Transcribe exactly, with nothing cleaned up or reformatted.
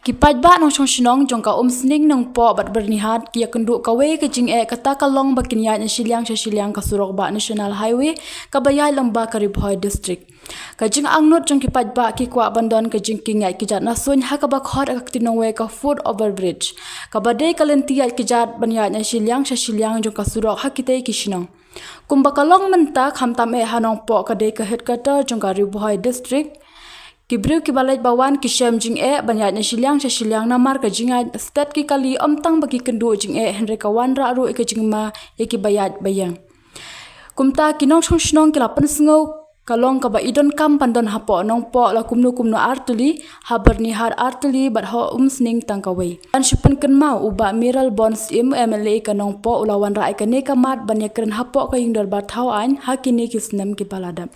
Ki paidbah nongshong shnong jong ka Umsning, Nongpoh bad Byrnihat ki ïakynduh kawei ka jingeh, kata ka long ba kin ïaid na shiliang sha shiliang ka surok bah National Highway kaba ïaid lyngba ka Ri Bhoi District. Ka jingangnud jong ki paidbah ki kwah ban don ka jingkieng ïaid kjat na suiñ ha kaba khot ha ka ktien nongwei ka foot over bridge, kaba dei ka lynti ïaid kjat ban ïaid na shiliang sha shiliang jong ka surok ha kitei ki shnong. Kumba ka long mynta, khamtam eh ha Nongpoh, ka dei ka headquarter jong ka Ri Bhoi District, ki briew kiba leit ba wan ki shem jingeh ban ïaid na shiliang sha shiliang namar ka jingïaid stet ki kali, ym tang ba ki kynduh jingeh hynrei ka wanrah ruh ïa ka jingma ïa kiba ïaid ba ïeng. Kumta ki nongshong shnong ki la pynsngew ka long kaba i donkam ban don hapoh Nongpoh la kumno kumno ar tylli, ha Byrnihat ar tylli bad ha Umsning tang kawei. Ban shu pynkynmaw, u Bah Mayralborn Syiem, MLA ka Nongpoh, u la wanrah ïa kane ka mat ban ïakren hapoh ka Ïing Dorbar Thaw Aiñ ha kine ki snem kiba la dep.